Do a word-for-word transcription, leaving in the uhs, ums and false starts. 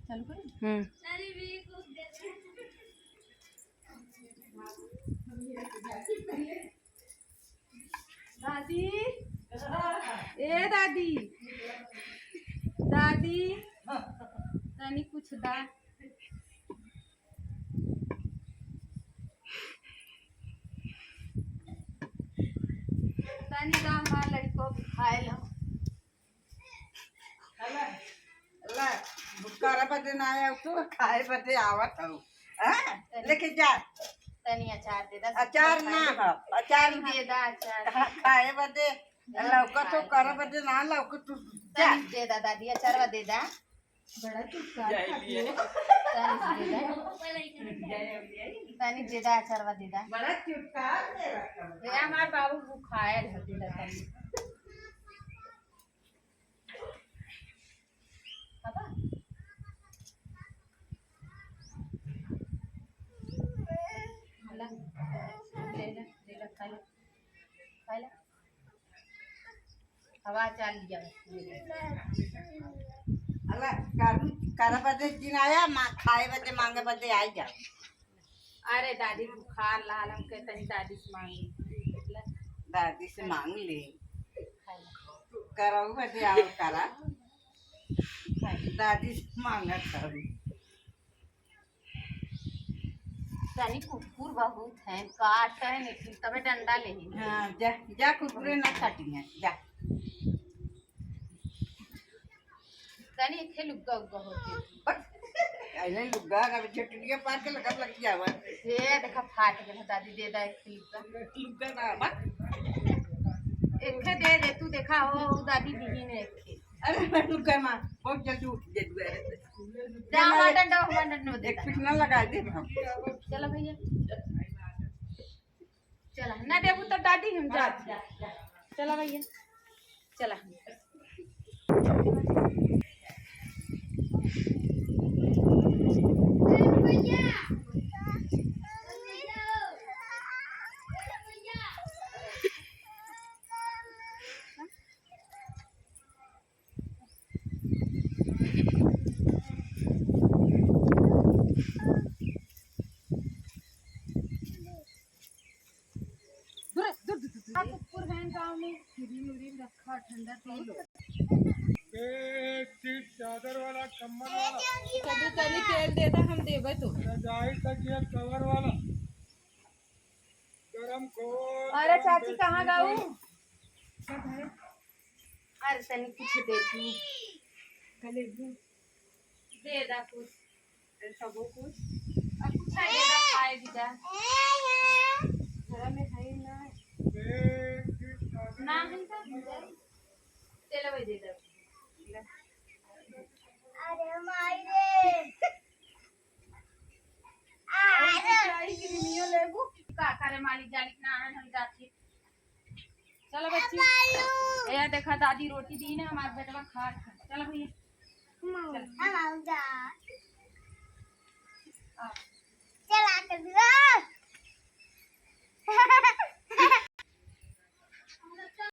चालू करी। हम्म। दादी, ए दादी, दादी, तनी कुछ दा। तनी दा हमार लड़को भी खाए लो। अल्लाह, अल्लाह, भुक्कारा बदे ना आया तू, खाए बदे आवत हऊ। हाँ? लेके जा। तनी अचार दे दा। अचार ना हो, अचार तनी ना। दे दा अचार। हाँ, खाए बदे। लौका तो कर बदे ना, लौका तू जा। तनी दे दा दादी, अचारवा दे दा। बड़ा चुटकार खाती हो। तनी दे दा। तनी दे दा, अचारवा दे दा। बड़ा चुटकार दे रखा है। ए, हमार बाबू भुखायल है, दे दा तनी। खाबा? ले ला, ले ला, खा ले। खा ले। हवा चाल लिया। अल्लाह, कर, कर बदे जिन आया, मा-, खाए बदे, मांगे बदे आई जा। अरे दादी, बुखार लाल, हम कहते हैं दादी से मांग ले। दादी से मांग ले। करऊ बदे आओ करा। दादी से मांगा करू। तनी कुकुर बहुत है, काट है, लेकिन तबे डंडा ले ही। हाँ, जा, जा, कुकुरे ना काटी है, जा। तनी एके लुग्गा उग्गा होते। अरे लुग्गा, अगर झुटलिया पार के लगा लग जावा। ये देखा फाट गया, दादी दे दा एक लुग्गा। लुग्गा ना बा। एके दे दे, तू देखा हो, वो दादी दीदी ने एके। अरे लुग्गा माँ, बहुत जल्दी उठ गई। जा, हमारा डंडा, हमारा डंडा दे एक दा। पिटना लगा दे हम। चलो भैया। चला, ना देबू तो दादी हम जा। चला भैया, चला। दूर, दूर, दूर, दूर, दूर। कुकुर हैं गाँव में, क्रीम व्रीम रखा, ठंडा तेल। बेडशीट, चादर वाला, कम्बल वाला। कभी कभी तेल दे दे, हम देबे तो। रजाई, तकिया, कवर वाला। गरम घोल, अरे गरम चाची, कहाँ बेडशीट। गाऊ? अरे तनी कुछ दे तू। दे दा कुछ। ए, सबो कुछ। अब कुछ दे दा, खाए भी दा। घर में है ना। ना है तो चलो भाई, दे दा। अरे माई रे। अरे। चाय की रिमियो लेबू। का करे मालिक जाने के ना है, हम जाती। चलो बच्ची। ए, देखा दादी रोटी दी ना, हमार बेटवा खा खा। चलो भैया। चल। आ,